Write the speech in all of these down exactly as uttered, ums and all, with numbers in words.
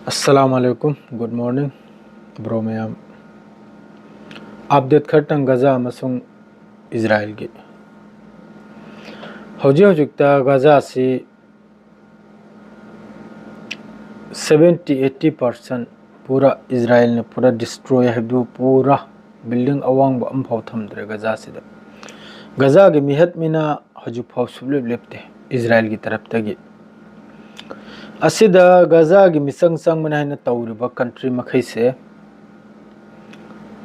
ꯑꯁꯂꯥꯃꯨ ꯑꯂꯥꯏꯀꯨꯝ, good morning, bro ꯃꯌꯥꯝ꯫ Update ꯈꯔꯇꯪ ꯒꯖꯥ ꯑꯃꯁꯨꯡ ꯏꯖꯔꯥꯏꯜꯒꯤ꯫ ꯍꯧꯖꯤꯛ ꯍꯧꯖꯤꯛꯇ ꯒꯖꯥꯁꯤ seventy eighty percent ꯄꯨꯔꯥ ꯏꯖꯔꯥꯏꯜꯅ ꯄꯨꯔꯥ destroy ꯍꯥꯏꯕꯗꯨ, ꯄꯨꯔꯥ building ꯑꯋꯥꯡꯕ ꯑꯃꯐꯥꯎ ꯊꯝꯗ꯭ꯔꯦ ꯒꯖꯥꯁꯤꯗ꯫ ꯒꯖꯥꯒꯤ ꯃꯤꯍꯠ ꯃꯤꯅꯥ ꯍꯧꯖꯤꯛꯐꯥꯎ ꯁꯨꯞꯂꯦꯞ ꯂꯦꯞꯇꯦ ꯏꯖꯔꯥꯏꯜꯒꯤ ꯇꯔꯞꯇꯒꯤ꯫ ꯑꯁꯤꯗ ꯒꯖꯥꯒꯤ ꯃꯤꯆꯪ ꯆꯪꯕꯅꯤ ꯍꯥꯏꯅ ꯇꯧꯔꯤꯕ country ꯃꯈꯩꯁꯦ,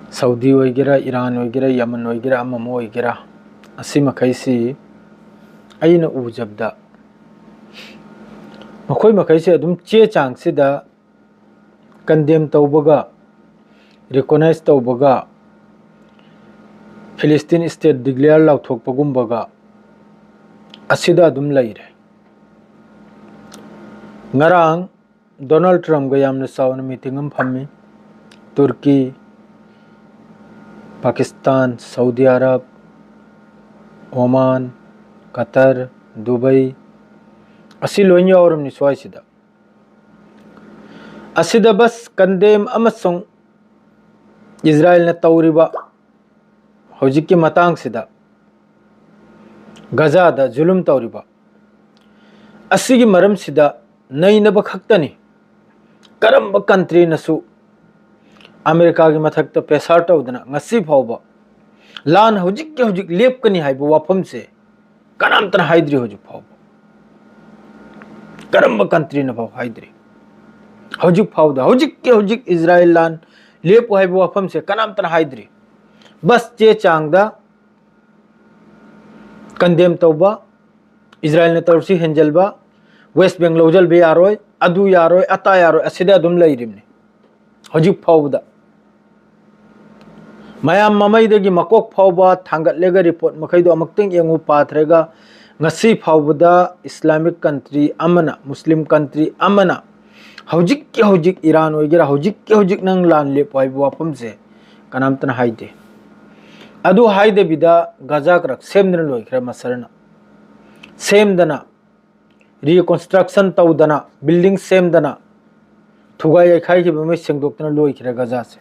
ꯁꯥꯎꯗꯤ ꯑꯣꯏꯒꯦꯔꯥ, ꯏꯔꯥꯟ ꯑꯣꯏꯒꯦꯔꯥ, ꯌꯃꯟ ꯑꯣꯏꯒꯦꯔꯥ, ꯑꯃ ꯑꯃ ꯑꯣꯏꯒꯦꯔꯥ, ꯑꯁꯤ ꯃꯈꯩꯁꯤ ꯑꯩꯅ ꯎꯖꯕꯗ ꯃꯈꯣꯏ ꯃꯈꯩꯁꯦ ꯑꯗꯨꯝ ꯆꯦ ꯆꯥꯡꯁꯤꯗ condemn ꯇꯧꯕꯒ, recognize ꯇꯧꯕꯒ, Philistine state declare ꯂꯥꯎꯊꯣꯛꯄꯒꯨꯝꯕꯒ ꯑꯁꯤꯗ ꯑꯗꯨꯝ ꯂꯩꯔꯦ꯫ ꯉꯔꯥꯡ ꯗꯣꯅꯥꯜꯗ ꯇ꯭ꯔꯝꯞꯒ ꯌꯥꯝꯅ ꯆꯥꯎꯅ meeting ꯑꯃ ꯐꯝꯃꯤ꯫ Turkey, Pakistan, Saudi Arab, Oman, Qatar, Dubai, ꯑꯁꯤ ꯂꯣꯏ ꯌꯥꯎꯔꯕꯅꯤ ꯁ꯭ꯋꯥꯏꯁꯤꯗ꯫ ꯑꯁꯤꯗ ꯕꯁ condemn ꯑꯃꯁꯨꯡ ꯏꯖꯔꯥꯏꯜꯅ ꯇꯧꯔꯤꯕ ꯍꯧꯖꯤꯛꯀꯤ ꯃꯇꯥꯡꯁꯤꯗ, ꯒꯖꯥꯗ ꯖꯨꯂꯨꯝ ꯇꯧꯔꯤꯕ ꯑꯁꯤꯒꯤ ꯃꯔꯝꯁꯤꯗ ꯅꯩꯅꯕ ꯈꯛꯇꯅꯤ꯫ ꯀꯔꯝꯕ countryꯅꯁꯨ ꯑꯃꯦꯔꯤꯀꯥꯒꯤ ꯃꯊꯛꯇ pressure ꯇꯧꯗꯅ ꯉꯁꯤ ꯐꯥꯎꯕ ꯂꯥꯟ ꯍꯧꯖꯤꯛꯀꯤ ꯍꯧꯖꯤꯛ ꯂꯦꯞꯀꯅꯤ ꯍꯥꯏꯕ ꯋꯥꯐꯝꯁꯦ ꯀꯅꯥꯝꯇꯅ ꯍꯥꯏꯗ꯭ꯔꯤ ꯍꯧꯖꯤꯛ ꯐꯥꯎꯕ꯫ ꯀꯔꯝꯕ countryꯅ ꯐꯥꯎ ꯍꯥꯏꯗ꯭ꯔꯤ ꯍꯧꯖꯤꯛ ꯐꯥꯎꯗ꯫ ꯍꯧꯖꯤꯛꯀꯤ ꯍꯧꯖꯤꯛ ꯏꯖꯔꯥꯏꯜ ꯂꯥꯟ ꯂꯦꯞꯄꯨ ꯍꯥꯏꯕ ꯋꯥꯐꯝꯁꯦ ꯀꯅꯥꯝꯇꯅ ꯍꯥꯏꯗ꯭ꯔꯤ꯫ ꯕꯁ ꯆꯦ ꯆꯥꯡꯗ condemn ꯇꯧꯕ, ꯏꯖꯔꯥꯏꯜꯅ ꯇꯧꯔꯤꯁꯤ ꯍꯦꯟꯖꯜꯕ, West Bank ꯂꯧꯁꯤꯟꯕ ꯌꯥꯔꯣꯏ, ꯑꯗꯨ ꯌꯥꯔꯣꯏ, ꯑꯇꯥ ꯌꯥꯔꯣꯏ, ꯑꯁꯤꯗ ꯑꯗꯨꯝ ꯂꯩꯔꯤꯕꯅꯤ ꯍꯧꯖꯤꯛ ꯐꯥꯎꯕꯗ꯫ ꯃꯌꯥꯝ ꯃꯃꯩꯗꯒꯤ ꯃꯀꯣꯛ ꯐꯥꯎꯕ ꯊꯥꯡꯒꯠꯂꯒ report ꯃꯈꯩꯗꯣ ꯑꯃꯨꯛꯇꯪ ꯌꯦꯡꯉꯨ, ꯄꯥꯊꯔꯒ ꯉꯁꯤ ꯐꯥꯎꯕꯗ Islamic country ꯑꯃꯅ, Muslim country ꯑꯃꯅ ꯍꯧꯖꯤꯛꯀꯤ ꯍꯧꯖꯤꯛ ꯏꯔꯥꯟ ꯑꯣꯏꯒꯦꯔꯥ, ꯍꯧꯖꯤꯛꯀꯤ ꯍꯧꯖꯤꯛ ꯅꯪ ꯂꯥꯟ ꯂꯦꯞꯄꯨ ꯍꯥꯏꯕ ꯋꯥꯐꯝꯁꯦ ꯀꯅꯥꯝꯇꯅ ꯍꯥꯏꯗꯦ꯫ ꯑꯗꯨ ꯍꯥꯏꯗꯕꯤꯗ ꯒꯖꯥ ꯀꯔꯛ ꯁꯦꯝꯗꯅ ꯂꯣꯏꯈ꯭ꯔꯦ ꯃꯁꯔꯅ꯫ ꯁꯦꯝꯗꯅ, reconstruction ꯇꯧꯗꯅ, building ꯁꯦꯝꯗꯅ, ꯊꯨꯒꯥꯏ ꯌꯩꯈꯥꯏꯈꯤꯕ ꯃꯩ ꯁꯦꯡꯗꯣꯛꯇꯅ ꯂꯣꯏꯈ꯭ꯔꯦ ꯒꯖꯥꯁꯦ꯫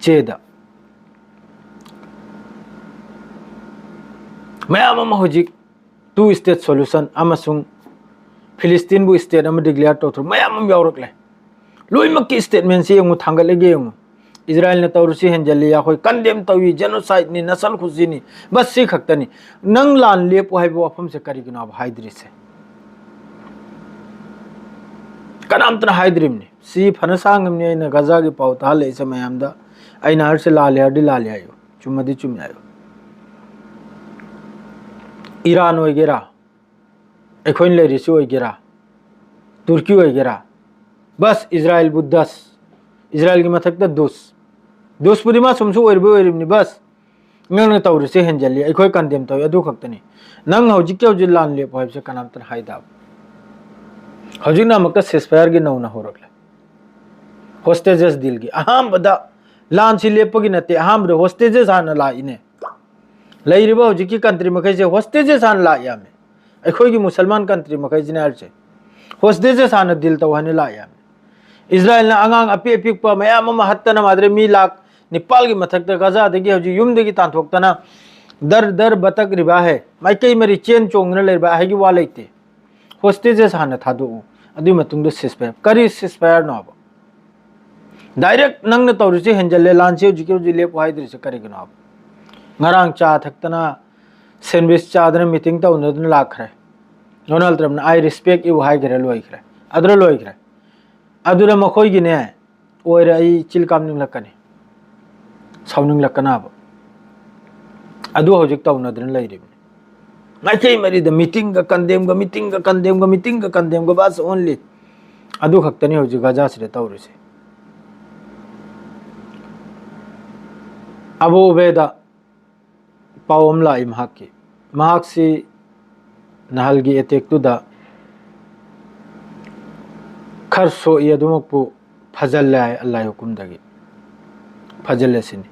ꯆꯦꯗ ꯃꯌꯥꯝ ꯑꯃ ꯍꯧꯖꯤꯛ two state solution ꯑꯃꯁꯨꯡ ꯐꯤꯂꯤꯁꯇꯤꯟꯕꯨ state ꯑꯃ declare ꯇꯧꯊꯣꯛ ꯃꯌꯥꯝ ꯑꯃ ꯌꯥꯎꯔꯛꯂꯦ꯫ ꯂꯣꯏꯅꯃꯛꯀꯤ statement ꯁꯤ ꯌꯦꯡꯉꯨ, ꯊꯥꯡꯒꯠꯂꯒ ꯌꯦꯡꯉꯨ꯫ ꯏꯖꯔꯥꯏꯜꯅ ꯇꯧꯔꯤꯁꯤ ꯍꯦꯟꯖꯜꯂꯤ, ꯑꯩꯈꯣꯏ condemn ꯇꯧꯏ, genocide ꯅꯤ, ꯅꯁꯜ ꯈꯨꯖꯤꯅꯤ꯫ ꯕꯁ ꯁꯤ ꯈꯛꯇꯅꯤ꯫ ꯅꯪ ꯂꯥꯟ ꯂꯦꯞꯄꯨ ꯍꯥꯏꯕ ꯋꯥꯐꯝꯁꯦ ꯀꯔꯤꯒꯤꯅꯣꯕ ꯍꯥꯏꯗ꯭ꯔꯤꯁꯦ? ꯀꯅꯥꯝꯇꯅ ꯍꯥꯏꯗ꯭ꯔꯤꯕꯅꯤ꯫ ꯁꯤ ꯐꯅ ꯁꯥꯡꯉꯕꯅꯤ ꯑꯩꯅ ꯒꯖꯥꯒꯤ ꯄꯥꯎ ꯇꯥꯍꯜꯂꯛꯏꯁꯦ ꯃꯌꯥꯝꯗ꯫ ꯑꯩꯅ ꯍꯥꯏꯔꯤꯁꯦ ꯂꯥꯜꯂꯦ ꯍꯥꯏꯔꯗꯤ ꯂꯥꯜꯂꯦ ꯍꯥꯏꯌꯨ, ꯆꯨꯝꯃꯗꯤ ꯆꯨꯝꯃꯦ ꯍꯥꯏꯌꯨ꯫ ꯏꯔꯥꯟ ꯑꯣꯏꯒꯦꯔꯥ, ꯑꯩꯈꯣꯏꯅ ꯂꯩꯔꯤꯁꯤ ꯑꯣꯏꯒꯦꯔꯥ, ꯇꯨꯔꯀꯤ ꯑꯣꯏꯒꯦꯔꯥ, ꯕꯁ ꯏꯖꯔꯥꯏꯜꯕꯨ ꯗꯁ, ꯏꯖꯔꯥꯏꯜꯒꯤ ꯃꯊꯛꯇ ꯗꯨꯁ꯫ ꯗꯨꯁꯄꯨꯗꯤ ꯃꯥ ꯁꯨꯝꯁꯨ ꯑꯣꯏꯔꯤꯕ ꯑꯣꯏꯔꯤꯕꯅꯤ, ꯕꯁ ꯅꯪꯅ ꯇꯧꯔꯤꯁꯦ ꯍꯦꯟꯖꯜꯂꯤ, ꯑꯩꯈꯣꯏ condemn ꯇꯧꯏ, ꯑꯗꯨ ꯈꯛꯇꯅꯤ꯫ ꯅꯪ ꯍꯧꯖꯤꯛꯀꯤ ꯍꯧꯖꯤꯛ ꯂꯥꯟ ꯂꯦꯞꯄꯣ ꯍꯥꯏꯕꯁꯦ ꯀꯅꯥꯝꯇꯅ ꯍꯥꯏꯗꯕ꯫ ꯍꯧꯖꯤꯛꯅ ꯑꯃꯨꯛꯀ ceasefire ꯒꯤ ꯅꯧꯅ ꯍꯧꯔꯛꯂꯦ꯫ Hostages deal ꯒꯤ ꯑꯍꯥꯟꯕꯗ ꯂꯥꯟꯁꯤ ꯂꯦꯞꯄꯒꯤ ꯅꯠꯇꯦ, ꯑꯍꯥꯟꯕꯗ hostages ꯍꯥꯟꯅ ꯂꯥꯛꯏꯅꯦ꯫ ꯂꯩꯔꯤꯕ ꯍꯧꯖꯤꯛꯀꯤ country ꯃꯈꯩꯁꯦ hostages ꯍꯥꯟꯅ ꯂꯥꯛ ꯌꯥꯝꯃꯦ꯫ ꯑꯩꯈꯣꯏꯒꯤ ꯃꯨꯁꯜꯃꯥꯟ country ꯃꯈꯩꯁꯤꯅ ꯍꯥꯏꯔꯤꯁꯦ hostages ꯍꯥꯟꯅ deal ꯇꯧ ꯍꯥꯏꯅ ꯂꯥꯛ ꯌꯥꯝꯃꯦ꯫ ꯏꯖꯔꯥꯏꯜꯅ ꯑꯉꯥꯡ ꯑꯄꯤꯛ ꯑꯄꯤꯛꯄ ꯃꯌꯥꯝ ꯑꯃ ꯍꯠꯇꯅ ꯃꯥꯗ꯭ꯔꯦ, ꯃꯤ ꯂꯥꯛ ꯅꯤꯄꯥꯜꯒꯤ ꯃꯊꯛꯇ ꯒꯖꯥꯗꯒꯤ ꯍꯧꯖꯤꯛ ꯌꯨꯝꯗꯒꯤ ꯇꯥꯟꯊꯣꯛꯇꯅ ꯗꯔ ꯗꯔ ꯕꯇꯛ ꯔꯤꯕꯥ ꯍꯦ, ꯃꯥꯏꯀꯩ ꯃꯔꯤ ꯆꯦꯟ ꯆꯣꯡꯗꯨꯅ ꯂꯩꯔꯤꯕ ꯍꯥꯏꯒꯤ ꯋꯥ ꯂꯩꯇꯦ꯫ Hostages ꯍꯥꯟꯅ ꯊꯥꯗꯣꯛꯎ, ꯑꯗꯨꯒꯤ ꯃꯇꯨꯡꯗ ceasefire꯫ ꯀꯔꯤ ceasefire ꯅꯣꯕ? Direct ꯅꯪꯅ ꯇꯧꯔꯤꯁꯦ ꯍꯦꯟꯖꯜꯂꯦ, ꯂꯥꯟꯁꯦ ꯍꯧꯖꯤꯛꯀꯤ ꯍꯧꯖꯤꯛ ꯂꯦꯞꯄꯨ ꯍꯥꯏꯗ꯭ꯔꯤꯁꯦ ꯀꯔꯤꯒꯤꯅꯣꯕ? ꯉꯔꯥꯡ ꯆꯥ ꯊꯛꯇꯅ, sandwich ꯆꯥꯗꯅ, meeting ꯇꯧꯅꯗꯅ ꯂꯥꯛꯈ꯭ꯔꯦ꯫ ꯗꯣꯅꯥꯜꯗ ꯇ꯭ꯔꯝꯞꯅ "I respect you" ꯍꯥꯏꯈ꯭ꯔꯦ, ꯂꯣꯏꯈ꯭ꯔꯦ꯫ ꯑꯗꯨꯅ ꯂꯣꯏꯈ꯭ꯔꯦ꯫ ꯑꯗꯨꯅ ꯃꯈꯣꯏꯒꯤꯅꯦ ꯑꯣꯏꯔꯦ, ꯑꯩ ꯆꯤꯜ ꯀꯥꯝꯅꯤꯡꯂꯛꯀꯅꯤ, ꯁꯥꯎꯅꯤꯡꯂꯛꯀꯅꯕ꯫ ꯑꯗꯨ ꯍꯧꯖꯤꯛ ꯇꯧꯅꯗꯅ ꯂꯩꯔꯤꯕꯅꯤ꯫ ꯃꯥꯏꯀꯩ ꯃꯔꯤꯗ meeting ꯒ condemn ꯒ, meeting ꯒ condemn ꯒ, meeting ꯒ condemn ꯒ, bus only꯫ ꯑꯗꯨ ꯈꯛꯇꯅꯤ ꯍꯧꯖꯤꯛ ꯒꯖꯥꯁꯤꯗ ꯇꯧꯔꯤꯁꯦ꯫ ꯑꯕꯨ ꯎꯕꯦꯗ ꯄꯥꯎ ꯑꯃ ꯂꯥꯛꯏ ꯃꯍꯥꯛꯀꯤ꯫ ꯃꯍꯥꯛꯁꯤ ꯅꯍꯥꯜꯒꯤ attack ꯇꯨꯗ ꯈꯔ ꯁꯣꯛꯏ, ꯑꯗꯨꯃꯛꯄꯨ ꯐꯖꯜꯂꯦ ꯍꯥꯏ ꯑꯜꯂꯥꯍꯒꯤ ꯍꯨꯀꯨꯝꯗꯒꯤ꯫ ꯐꯖꯜꯂꯦ ꯁꯤꯅꯤ꯫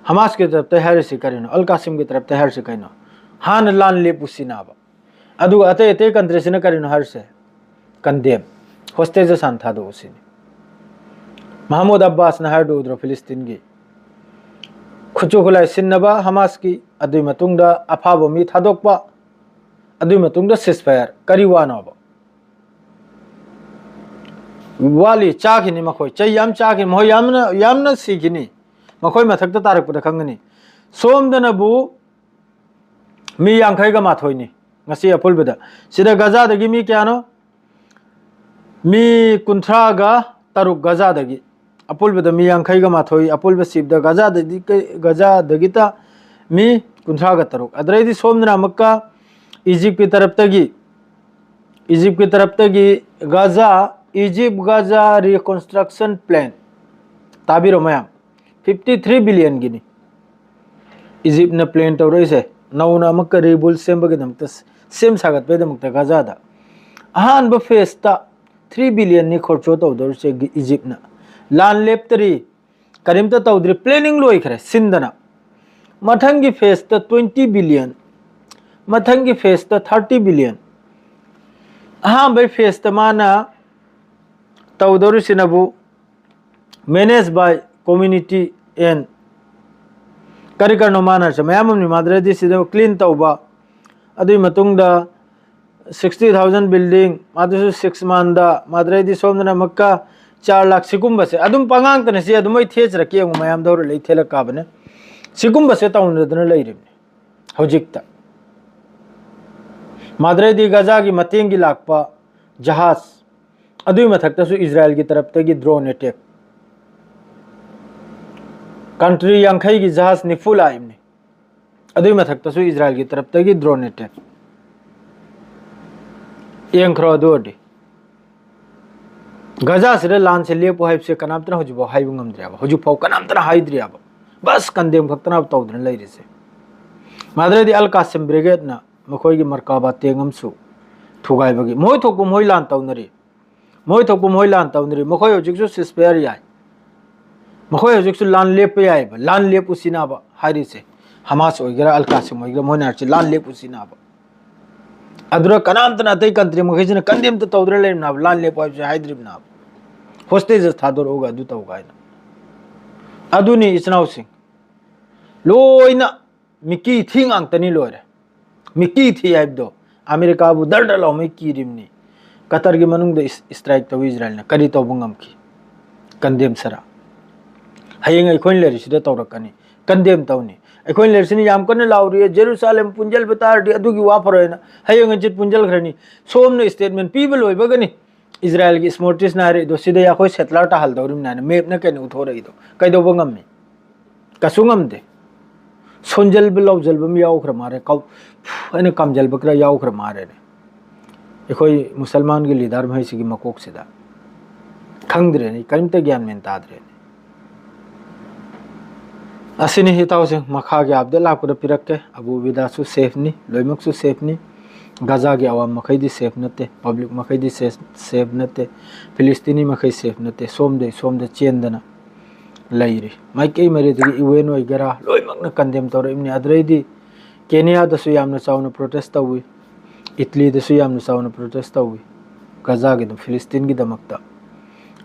ꯍꯃꯥꯁꯀꯤ ꯇꯔꯞꯇ ꯍꯥꯏꯔꯤꯁꯤ ꯀꯔꯤꯅꯣ? ꯑꯜ ꯀꯥꯁꯤꯝꯒꯤ ꯇꯔꯞꯇ ꯍꯥꯏꯔꯤꯁꯤ ꯀꯩꯅꯣ? ꯍꯥꯟꯅ ꯂꯥꯟ ꯂꯦꯞꯄꯨ ꯁꯤꯅꯥꯕ꯫ ꯑꯗꯨꯒ ꯑꯇꯩ ꯑꯇꯩ country ꯁꯤꯅ ꯀꯔꯤꯅꯣ ꯍꯥꯏꯔꯤꯁꯦ? Condemn꯫ Hostages ꯍꯥꯟꯅ ꯊꯥꯗꯣꯛꯎ ꯁꯤꯅꯤ꯫ ꯃꯍꯃꯨꯗ ꯑꯕꯥꯁꯅ ꯍꯥꯏꯔꯗꯨ ꯎꯗ꯭ꯔꯣ? ꯐꯤꯂꯤꯁꯇꯤꯟꯒꯤ ꯈꯨꯠꯁꯨ ꯈꯨꯠꯂꯥꯏ ꯁꯤꯟꯅꯕ ꯍꯃꯥꯁꯀꯤ, ꯑꯗꯨꯒꯤ ꯃꯇꯨꯡꯗ ꯑꯐꯥꯕ ꯃꯤ ꯊꯥꯗꯣꯛꯄ, ꯑꯗꯨꯒꯤ ꯃꯇꯨꯡꯗ ceasefire꯫ ꯀꯔꯤ ꯋꯥꯅꯣꯕ? ꯋꯥꯠꯂꯤ, ꯆꯥꯈꯤꯅꯤ ꯃꯈꯣꯏ, ꯆꯩ ꯌꯥꯝ ꯆꯥꯈꯤꯅꯤ ꯃꯈꯣꯏ, ꯌꯥꯝꯅ, ꯌꯥꯝꯅ ꯁꯤꯈꯤꯅꯤ꯫ ꯃꯈꯣꯏ ꯃꯊꯛꯇ ꯇꯥꯔꯛꯄꯗ ꯈꯪꯒꯅꯤ꯫ ꯁꯣꯝꯗꯅꯕꯨ ꯃꯤ ꯌꯥꯡꯈꯩꯒ ꯃꯥꯊꯣꯏꯅꯤ ꯉꯁꯤ ꯑꯄꯨꯟꯕꯗ꯫ ꯁꯤꯗ ꯒꯖꯥꯗꯒꯤ ꯃꯤ ꯀꯌꯥꯅꯣ? ꯃꯤ ꯀꯨꯟꯊ꯭ꯔꯥꯒ ꯇꯔꯨꯛ ꯒꯖꯥꯗꯒꯤ꯫ ꯑꯄꯨꯟꯕꯗ ꯃꯤ ꯌꯥꯡꯈꯩꯒ ꯃꯥꯊꯣꯏ, ꯑꯄꯨꯟꯕ ꯁꯤꯕꯗ ꯒꯖꯥꯗꯗꯤ ꯀꯩ-, ꯒꯖꯥꯗꯒꯤꯇ ꯃꯤ ꯀꯨꯟꯊ꯭ꯔꯥꯒ ꯇꯔꯨꯛ꯫ ꯑꯗꯩꯗꯤ ꯁꯣꯝꯗꯅ ꯑꯃꯨꯛꯀ ꯏꯖꯤꯞꯀꯤ ꯇꯔꯞꯇꯒꯤ, ꯏꯖꯤꯞꯀꯤ ꯇꯔꯞꯇꯒꯤ ꯒꯖꯥ, Egypt Gaza Reconstruction Plan꯫ ꯇꯥꯕꯤꯔꯣ ꯃꯌꯥꯝ, fifty three billionꯒꯤꯅꯤ ꯏꯖꯤꯞꯅ plan ꯇꯧꯔꯛꯏꯁꯦ꯫ ꯅꯧꯅ ꯑꯃꯨꯛꯀ rebuild ꯁꯦꯝꯕꯒꯤꯗꯃꯛꯇ, ꯁꯦꯝ ꯁꯥꯒꯠꯄꯒꯤꯗꯃꯛꯇ ꯒꯖꯥꯗ ꯑꯍꯥꯟꯕ phaseꯇ three billionꯅꯤ ꯈꯣꯔꯆꯣ ꯇꯧꯗꯧꯔꯤꯁꯦ ꯏꯖꯤꯞꯅ꯫ ꯂꯥꯟ ꯂꯦꯞꯇꯔꯤ, ꯀꯔꯤꯝꯇ ꯇꯧꯗ꯭ꯔꯤ, planning ꯂꯣꯏꯈ꯭ꯔꯦ ꯁꯤꯟꯗꯅ꯫ ꯃꯊꯪꯒꯤ phaseꯇ twenty billion, ꯃꯊꯪꯒꯤ phaseꯇ thirty billion꯫ ꯑꯍꯥꯟꯕꯒꯤ phaseꯇ ꯃꯥꯅ ꯇꯧꯗꯧꯔꯤꯁꯤꯅꯕꯨ manage by community and ꯀꯔꯤ ꯀꯔꯤꯅꯣ ꯃꯥꯅ ꯍꯥꯏꯁꯦ? ꯃꯌꯥꯝ ꯑꯃꯅꯤ꯫ ꯃꯥꯗ꯭ꯔꯦꯗꯤ ꯁꯤꯗ clean ꯇꯧꯕ, ꯑꯗꯨꯒꯤ ꯃꯇꯨꯡꯗ sixty thousand building, ꯃꯗꯨꯁꯨ six monthꯗ, ꯃꯥꯗ꯭ꯔꯦꯗꯤ ꯁꯣꯝꯗꯅ ꯑꯃꯨꯛꯀ ꯆꯥꯔ ꯂꯥꯈ꯫ ꯁꯤꯒꯨꯝꯕꯁꯦ ꯑꯗꯨꯝ ꯄꯉꯥꯡꯇꯅ ꯁꯤ ꯑꯗꯨꯝ ꯑꯩ ꯊꯦꯠꯆꯔꯛꯀꯦ, ꯌꯦꯡꯉꯨ, ꯃꯌꯥꯝꯗꯧꯔ ꯂꯩ ꯊꯦꯠꯂꯛ ꯀꯥꯕꯅꯦ꯫ ꯁꯤꯒꯨꯝꯕꯁꯦ ꯇꯧꯅꯗꯅ ꯂꯩꯔꯤꯕꯅꯤ ꯍꯧꯖꯤꯛꯇ꯫ ꯃꯥꯗ꯭ꯔꯦꯗꯤ ꯒꯖꯥꯒꯤ ꯃꯇꯦꯡꯒꯤ ꯂꯥꯛꯄ ꯖꯍꯥꯖ, ꯑꯗꯨꯒꯤ ꯃꯊꯛꯇꯁꯨ ꯏꯖꯔꯥꯏꯜꯒꯤ ꯇꯔꯞꯇꯒꯤ drone attack꯫ Country ꯌꯥꯡꯈꯩꯒꯤ ꯖꯍꯥꯖ ꯅꯤꯐꯨ ꯂꯥꯛꯏꯕꯅꯤ꯫ ꯑꯗꯨꯒꯤ ꯃꯊꯛꯇꯁꯨ ꯏꯖꯔꯥꯏꯜꯒꯤ ꯇꯔꯞꯇꯒꯤ drone attack꯫ ꯌꯦꯡꯈ꯭ꯔꯣ꯫ ꯑꯗꯨ ꯑꯣꯏꯔꯗꯤ ꯒꯖꯥꯁꯤꯗ ꯂꯥꯟꯁꯦ ꯂꯦꯞꯄꯨ ꯍꯥꯏꯕꯁꯦ ꯀꯅꯥꯝꯇꯅ ꯍꯧꯖꯤꯛꯐꯥꯎ ꯍꯥꯏꯕ ꯉꯝꯗ꯭ꯔꯤꯕ, ꯍꯧꯖꯤꯛꯐꯥꯎ ꯀꯅꯥꯝꯇꯅ ꯍꯥꯏꯗ꯭ꯔꯤꯕ꯫ ꯕꯁ condemn ꯈꯛꯇꯅ ꯇꯧꯗꯅ ꯂꯩꯔꯤꯁꯦ꯫ ꯃꯥꯗ꯭ꯔꯦꯗꯤ ꯑꯜ ꯀꯥꯁꯤꯝ ꯕ꯭ꯔꯤꯒꯦꯗꯅ ꯃꯈꯣꯏꯒꯤ ꯃꯔꯀꯥꯕꯥ ꯇꯦꯡ ꯑꯃꯁꯨ ꯊꯨꯒꯥꯏꯕꯒꯤ, ꯃꯣꯏ ꯊꯣꯛꯄ ꯃꯣꯏ ꯂꯥꯟ ꯇꯧꯅꯔꯤ꯫ ꯃꯣꯏ ꯊꯣꯛꯄ ꯃꯣꯏ ꯂꯥꯟ ꯇꯧꯅꯔꯤ꯫ ꯃꯈꯣꯏ ꯍꯧꯖꯤꯛꯁꯨ ceasefire ꯌꯥꯏ꯫ ꯃꯈꯣꯏ ꯍꯧꯖꯤꯛꯁꯨ ꯂꯥꯟ ꯂꯦꯞꯄ ꯌꯥꯏꯕ꯫ ꯂꯥꯟ ꯂꯦꯞꯄꯨ ꯁꯤꯅꯕ ꯍꯥꯏꯔꯤꯁꯦ꯫ ꯍꯃꯥꯁ ꯑꯣꯏꯒꯦꯔꯥ, ꯑꯜ ꯀꯥꯁꯤꯝ ꯑꯣꯏꯒꯦꯔꯥ, ꯃꯣꯏꯅ ꯍꯥꯏꯔꯤꯁꯦ ꯂꯥꯟ ꯂꯦꯞꯄꯨ ꯁꯤꯅꯕ꯫ ꯑꯗꯨꯗ ꯀꯅꯥꯝꯇꯅ, ꯑꯇꯩ country ꯃꯈꯩꯁꯤꯅ condemn ꯇꯧꯗꯅ ꯂꯩꯔꯤꯕꯅꯦꯕ, ꯂꯥꯟ ꯂꯦꯞꯄꯨ ꯍꯥꯏꯕꯁꯦ ꯍꯥꯏꯗ꯭ꯔꯤꯕꯅꯦꯕ꯫ ꯍꯣꯁꯇꯦꯖ ꯊꯥꯗꯣꯔꯛꯎꯒ ꯑꯗꯨ ꯇꯧꯒ ꯍꯥꯏꯅ꯫ ꯑꯗꯨꯅꯤ ꯏꯆꯤꯟ ꯏꯅꯥꯎꯁꯤꯡ, ꯂꯣꯏꯅ ꯃꯤꯀꯤ ꯊꯤ ꯉꯥꯛꯇꯅꯤ꯫ ꯂꯣꯏꯔꯦ꯫ ꯃꯤꯀꯤ ꯊꯤ ꯍꯥꯏꯕꯗꯣ ꯑꯃꯦꯔꯤꯀꯥꯕꯨ ꯗꯔ ꯗꯔ ꯂꯥꯎꯃꯩ ꯀꯤꯔꯤꯕꯅꯤ꯫ ꯀꯇꯔꯒꯤ ꯃꯅꯨꯡꯗ ꯏꯁ- ꯏꯁꯇ꯭ꯔꯥꯏꯛ ꯇꯧꯏ ꯏꯖꯔꯥꯌꯦꯜꯅ꯫ ꯀꯔꯤ ꯇꯧꯕ ꯉꯝꯈꯤ? ꯀꯟꯗꯦꯝ ꯁꯔꯥ꯫ ꯍꯌꯦꯡ ꯑꯩꯈꯣꯏꯅ ꯂꯩꯔꯤꯁꯤꯗ ꯇꯧꯔꯛꯀꯅꯤ꯫ ꯀꯟꯗꯦꯝ ꯇꯧꯅꯤ꯫ ꯑꯩꯈꯣꯏꯅ ꯂꯩꯔꯤꯁꯤꯅ ꯌꯥꯝ ꯀꯟꯅ ꯂꯥꯎꯔꯤꯌꯦ, "ꯖꯦꯔꯨꯁꯥꯂꯦꯝ ꯄꯨꯟꯁꯤꯟꯕ ꯇꯥꯔꯗꯤ ꯑꯗꯨꯒꯤ ꯋꯥ ꯐꯔꯣꯏꯅ"꯫ ꯍꯌꯦꯡ ꯍꯪꯆꯤꯠ ꯄꯨꯟꯁꯤꯟꯈ꯭ꯔꯅꯤ꯫ ꯁꯣꯝꯅ ꯁ꯭ꯇꯦꯠꯃꯦꯟ ꯄꯤꯕ ꯂꯣꯏꯕꯒꯅꯤ ꯏꯖꯔꯥꯌꯦꯜꯒꯤ ꯏꯁꯃꯣꯔꯇꯤꯁꯅ ꯍꯥꯏꯔꯛꯏꯗꯣ, "ꯁꯤꯗꯩ ꯑꯩꯈꯣꯏ ꯁꯦꯇꯂꯔ ꯇꯥꯍꯜꯗꯧꯔꯤꯕꯅꯤ" ꯍꯥꯏꯅ ꯃꯦꯞꯅ ꯀꯩꯅ ꯎꯠꯊꯣꯔꯛꯏꯗꯣ꯫ ꯀꯩꯗꯧꯕ ꯉꯝꯃꯤ? ꯀꯩꯁꯨ ꯉꯝꯗꯦ꯫ ꯁꯣꯟꯖꯜꯕ ꯂꯥꯎꯖꯜꯕ ꯑꯃ ꯌꯥꯎꯈ꯭ꯔ ꯃꯥꯜꯂꯦ꯫ ꯀꯥꯎ-, ꯑꯩꯅ ꯀꯥꯝꯖꯜꯕ ꯈꯔ ꯌꯥꯎꯈ꯭ꯔ ꯃꯥꯜꯂꯦꯅꯦ꯫ ꯑꯩꯈꯣꯏ ꯃꯨꯁꯜꯃꯥꯟꯒꯤ ꯂꯤꯗꯔ ꯃꯈꯩꯁꯤꯒꯤ ꯃꯀꯣꯛꯁꯤꯗ ꯈꯪꯗ꯭ꯔꯦꯅꯦ, ꯀꯔꯤꯝꯇ ꯒ꯭ꯌꯥꯟ ꯃꯦꯟ ꯇꯥꯗ꯭ꯔꯦꯅꯦ꯫ ꯑꯁꯤꯅꯤ ꯏꯇꯥꯎꯁꯤꯡ, ꯃꯈꯥꯒꯤ ꯑꯞꯗꯦꯠ ꯂꯥꯛꯄꯗ ꯄꯤꯔꯛꯀꯦ꯫ ꯑꯕꯨ ꯎꯕꯤꯗꯥꯁꯨ ꯁꯦꯐꯅꯤ, ꯂꯣꯏꯅꯃꯛꯁꯨ ꯁꯦꯐꯅꯤ꯫ ꯒꯥꯖꯥꯒꯤ ꯑꯋꯥꯝ ꯃꯈꯩꯗꯤ ꯁꯦꯐ ꯅꯠꯇꯦ, ꯄꯕ꯭ꯂꯤꯛ ꯃꯈꯩꯗꯤ ꯁꯦꯐ, ꯁꯦꯐ ꯅꯠꯇꯦ, ꯐꯤꯂꯤꯁꯇꯤꯅꯤ ꯃꯈꯩ ꯁꯦꯐ ꯅꯠꯇꯦ꯫ ꯁꯣꯝꯗꯩ ꯁꯣꯝꯗ ꯆꯦꯟꯗꯅ ꯂꯩꯔꯤ꯫ ꯃꯥꯏꯀꯩ ꯃꯔꯤꯗꯒꯤ ꯌꯨ ꯑꯦꯟ ꯑꯣꯏꯒꯦꯔꯥ, ꯂꯣꯏꯅꯃꯛꯅ ꯀꯟꯗꯦꯝ ꯇꯧꯔꯛꯏꯕꯅꯤ꯫ ꯑꯗꯨꯗꯩꯗꯤ ꯀꯦꯅꯤꯌꯥꯗꯁꯨ ꯌꯥꯝꯅ ꯆꯥꯎꯅ ꯄ꯭ꯔꯣꯇꯦꯁ ꯇꯧꯏ, ꯏꯇꯂꯤꯗꯁꯨ ꯌꯥꯝꯅ ꯆꯥꯎꯅ ꯄ꯭ꯔꯣꯇꯦꯁ ꯇꯧꯏ ꯒꯥꯖꯥꯒꯤꯗ, ꯐꯤꯂꯤꯁꯇꯤꯟꯒꯤꯗꯃꯛꯇ꯫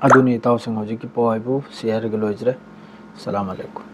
ꯑꯗꯨꯅꯤ ꯏꯇꯥꯎꯁꯤꯡ, ꯍꯧꯖꯤꯛꯀꯤ ꯄꯥꯎ ꯍꯥꯏꯕꯨ ꯁꯤ ꯍꯥꯏꯔꯒ ꯂꯣꯏꯖꯔꯦ꯫ ꯑꯁꯂꯥꯃꯨ ꯑꯂꯥꯏꯀꯨꯝ꯫